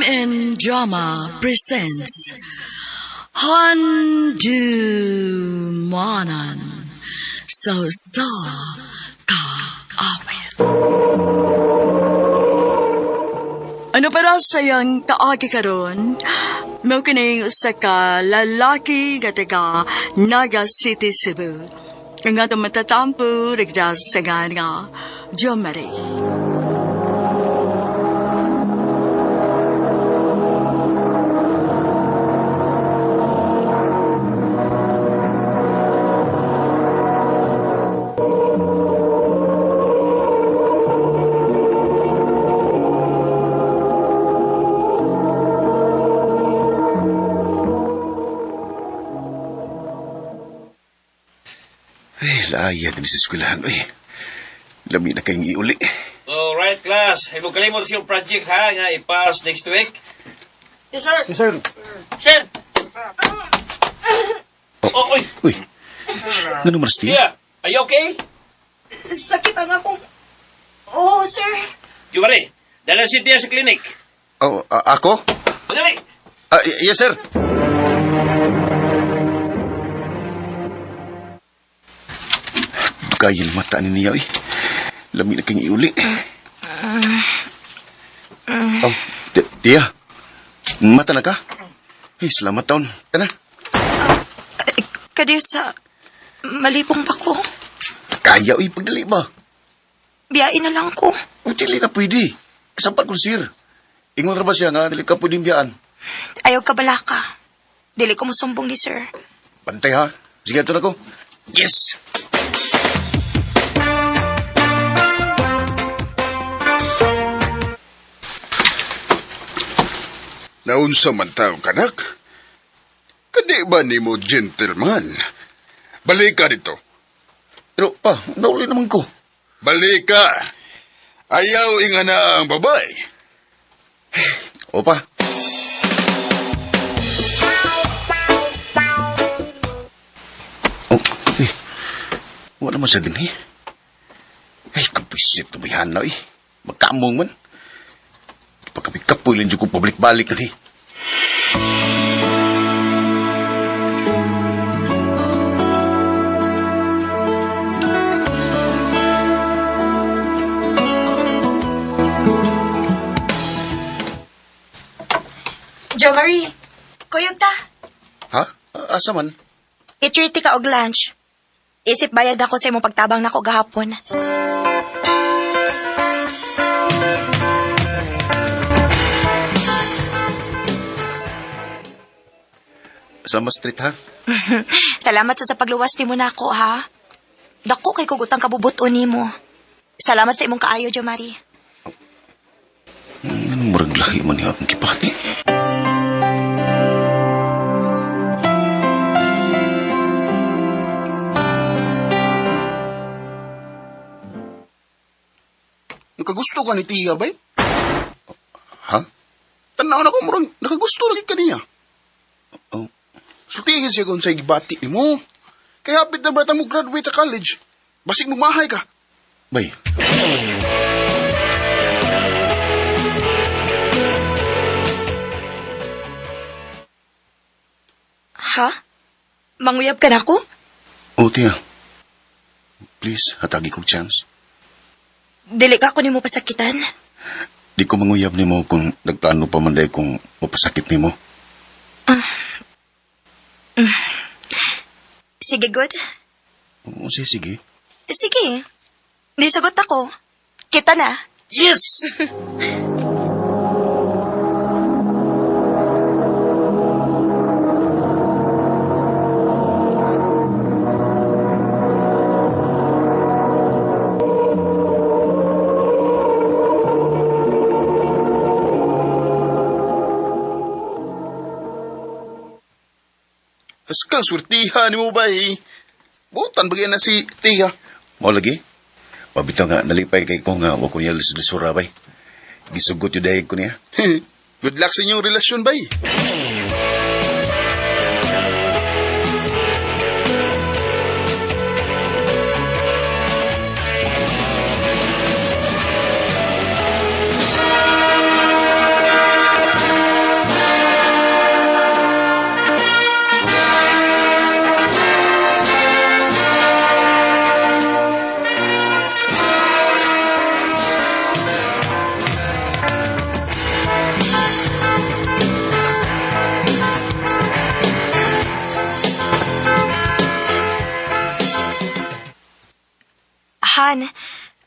MN Drama presents Handumanan sa Usa Ka Awit. Ano para sa iyang kaagi karon? Mao kining usa ka lalaki nga taga Naga City, Cebu. Ang atong matatampo rigda sa nga nga Jomari. Ay, laaya din sa eskwelahan, oy. Lami na kayong iuli. Alright, class. Ay mo kalimot sa iyong project ha nga i-pass next week. Yes, sir. Yes, sir. Sir. Oh, oy. Uy, ano man, Steve? Yeah. Are you okay? Sakit ang akong... Oh, sir. Jumari, dala si Tia sa clinic. Oh, ako? Madali. Yes, sir. Dugayin mata ni niya, oy. Lami na kayong iuli. Oh, Tia. Mata na ka? Ay, salamat taon. Kana? Kadiyot sa... Malipong pa ko. Kaya, oy, pagdali ba? Biyain na lang ko. O, dili na pwede. Kasampan ko, sir. Ingon ra ba siya nga, dili ka pwedeng biyaan. Ayaw ka balaka. Dili ko musumbong ni sir. Bantay ha. Sige, ito na ko. Yes! Naunsa man taong kanak? Kadi ba nimo gentleman? Balik ka dito. Pero pa, nauli naman ko. Balik ka. Ayaw inga na ang babae. Opa. Oh, eh. Wala naman sa dinhi. Ay, kapisit na bayhan na eh. Magkamong man. Pagkapikapoy lang dyan ko pabalik-balik na eh. Jo Marie, kuyog ta. Ha? Asa man? I-treat ka og lunch. Isip bayad ako sa imong pagtabang nako gahapon. Sama street ha? Salamat sa pagluwas nimo nako ha. Dako kay kugutang kabubuton nimo. Salamat sa imong kaayo, Jo Marie. Ano murag lahi man niya akong kipati? Nakagusto ka ni Tia, bay? Ha? Tanaw na ko, murag nakagusto na gid ka niya. Oh, Sultihin siya kung sa'y gibati ni mo. Kaya hapit na bata mo graduate sa college. Basig mumahay ka. bay. Ha? Manguyab ka nako? Oh, Tia. Please, hatagi kong chance. Dili ka ko nimo pasakitan. Di ko manguyab nimo kung nagplano pa man dahil kung mapasakit nimo. Sige, good. Oo, sige, sige. Sige. Di sagot ako. Kita na. Yes! Haskang swertihan ni mo, bay. Butan bagay na si Tia. Mao lagi. Mabitaw nga, nalipay kay ko nga, wa ko niya lisura bay. Gisugot yung dahil ko niya. Good luck sa inyong relasyon, bay. Han,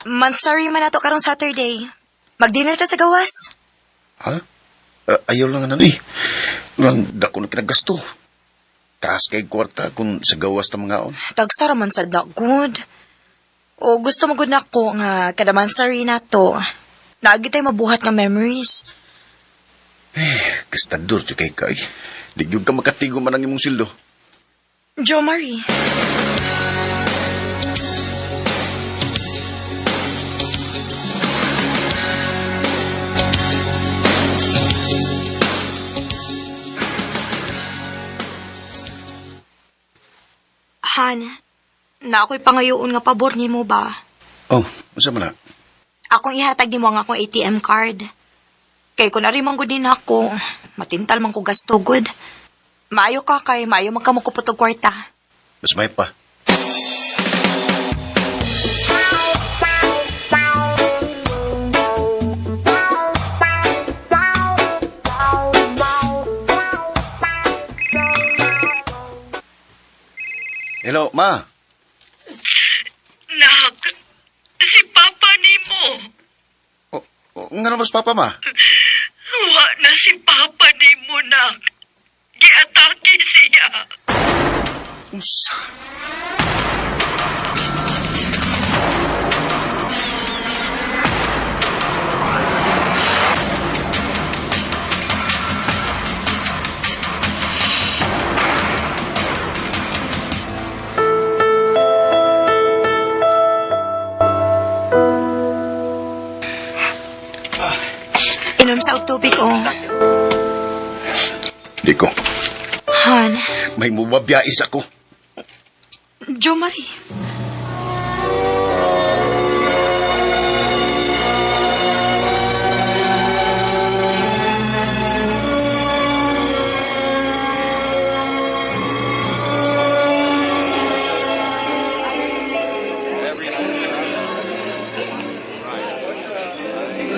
monthsary man nato karong Saturday. Mag-dinner ta sa gawas. Ha? Ayaw lang ano eh. Lang dako na kinagasto. Taas kay kwarta kung sa gawas ta mga on. Tagsa ra man sad na good. O gusto mo gud nako nga kada monthsary nato. Naagi tay mabuhat nga memories. Gastador jud kay ka eh. Di gyud ka makatigo man ang imong sildo. Jo Marie. Han, na ako'y pangayoon nga pabor nimo ba? Oh, unsa man na? Akong ihatag nimo ang akong ATM card. Kay kun ari man gud din ako, matintal man ko gasto gud. Maayo ka kay maayo man ka mokupot og kwarta. Mas may pa. Hello, ma. Nak, si Papa nimo. Oh, oh, nga naman papa, ma? Wa na si Papa nimo, nak. Giatake siya. Unsa? Inom sa og tubig oh. Di ko. Han, May mubabiyais ako. Jo Marie.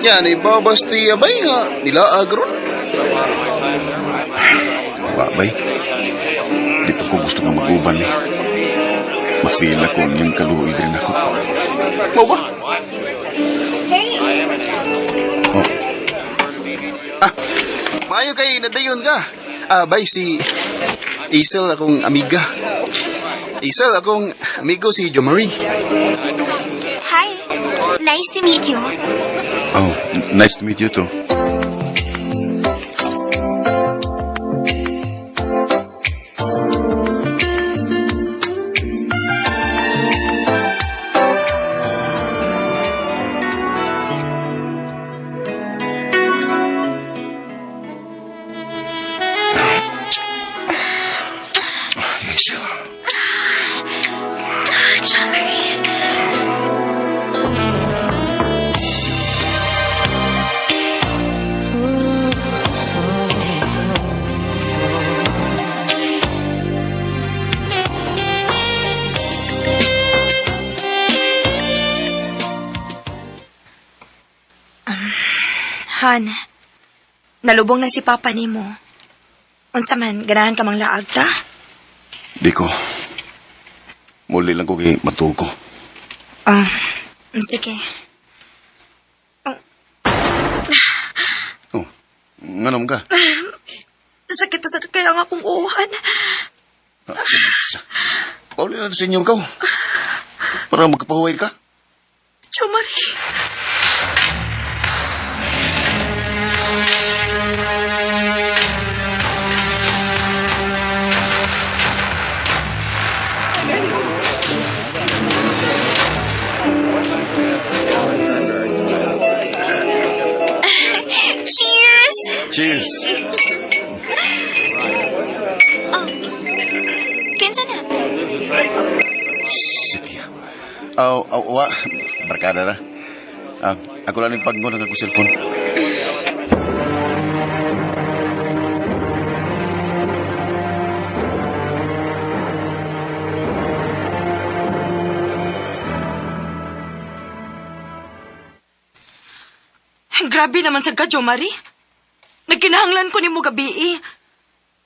Yan, ibabas ti abay nga nila agron. Wa, bay. Di pa ko gusto nga mag-uban eh. Ma-feel ako ang iyang kaluoy rin ako. Mo ba? Hey! Oh, Ah, maayo kay nadayon ka. Ah, bay si Isel akong amiga. Isel akong amigo si Jo Marie. Hi. Nice to meet you. Oh, nice to meet you too. Hazel. Jomari. Han, nalubong na si Papa nimo. Unsa man, ganahan ka mang laag ta? Di ko. Muli lang ko kay matuo ko. Ah, sige. Oh, nganom ka? Sakit na sa kaya nga akong uhan. Ah, unsa? Pauli na to sa inyo ikaw. Para magkapahuway ka. Jo Marie. Cheers! Cheers! Kinsa na? Sige. Oh, oh, wa. Barkada na. Ah, ako lang yung pagngol ng akong cellphone. Grabe naman sad ka, Jo Marie. Nagkinahanglan ko nimo gabi eh.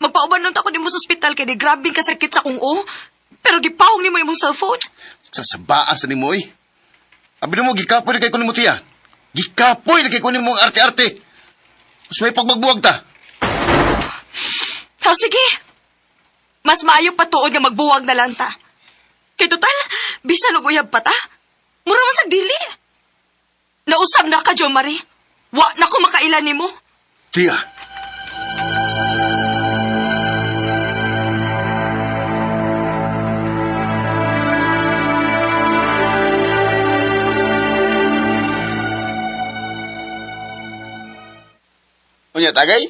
Magpauban nun ta ko nimo sa ospital kay di grabe kasakit sa kong o. Pero gipawong nimo imong cellphone. Sa sabaan sa nimo eh. Abi mo, gikapoy na kay kunin mo, tiya. Gikapoy na kay kunin mo ang arte-arte. Mas may pagmagbuwag ta. Ha, sige. Mas maayo pa tuod nga magbuwag na lang ta. Kay total, bisan og uyab pa ta. Mura man sa dili. Nausab na ka, Jo Marie. Wa na ko makailan nimo. Tiya. Unya, tagay?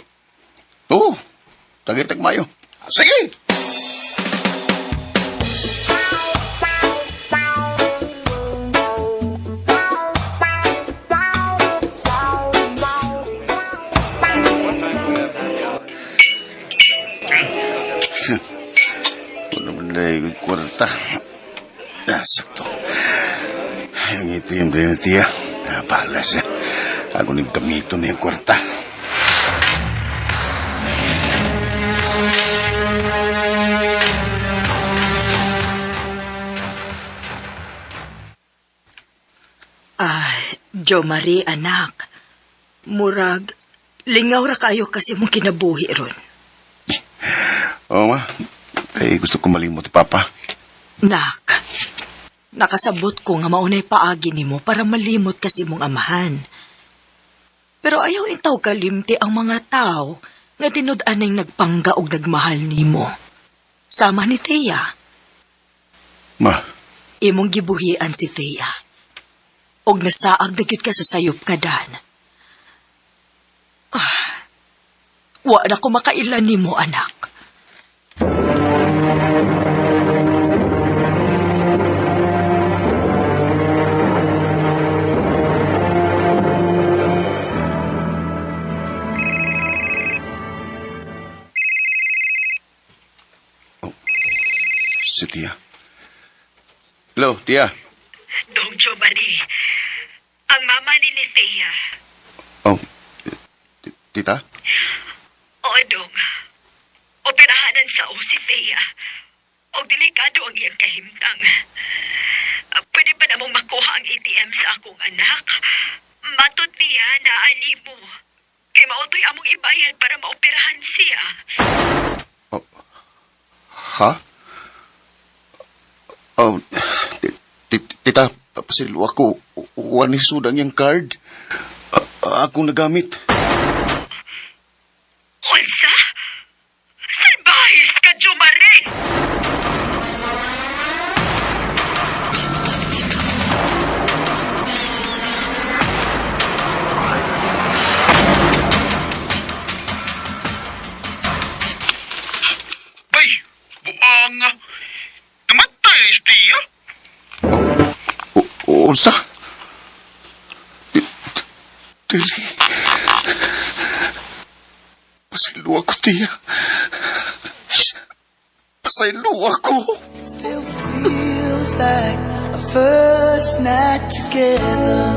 Oo. Tagay tagmayo. Sige! Wala man na yung kwarta. Ah, sakto. Ay, ang ito yung brain tiya. Ah, bahala siya. Ako nang gamito na yung kwarta. Ah, Jo Marie, anak. Murag, lingaw ra kayo kasi mong kinabuhi ron. Oo, ma. Eh, gusto ko malimot, Papa. Nak, nakasabot ko nga maunay paagi nimo para malimot kasi mong amahan. Pero ayaw intaw kalimti ang mga tao nga tinud-anay nagpangga og nagmahal nimo. Sama ni Thea, Ma, imong gibuhian si Thea. Og nasaag na gyud ka sa sayop nga dan. Ah, wa na ko makailan nimo, anak. si Tia. Hello, Tia. Dong Giovanni, ang mama ni Thea. Oh, tita? Oo, Dong. Operahanan sa o si Thea. O delikado ang iyang kahimtang. Pwede ba namang makuha ang ATM sa akong anak? Matod niya na ani mo. Kay mautoy among ibayad para maoperahan siya. Oh, ha? Oh, tita, pasilo ako. Uwan ni Sudang yung card. Akong nagamit. Unsa? Salbahis ka, Jumaring! Ay, buang. Namatay, Tiya. Oh, unsa? Dili. Pasaylo ako, tiya. Pasaylo ako. Still feels like our first night together.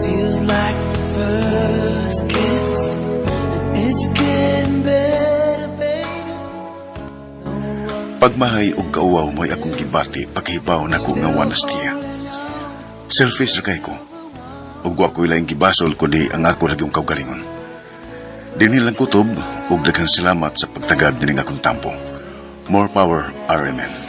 Feels like the first kiss. And it's getting better, baby. Pagmahay og kauwaw mo'y akong gibati paghibaw na ko nga wanas tiya. Selfish ra kay ko. Ug wa ko'y laing gibasol kundi ang ako ra gyud kaugalingon. Dinhi lang kutob ug daghang salamat sa pagtagad nining akong tampo. More power, RMN.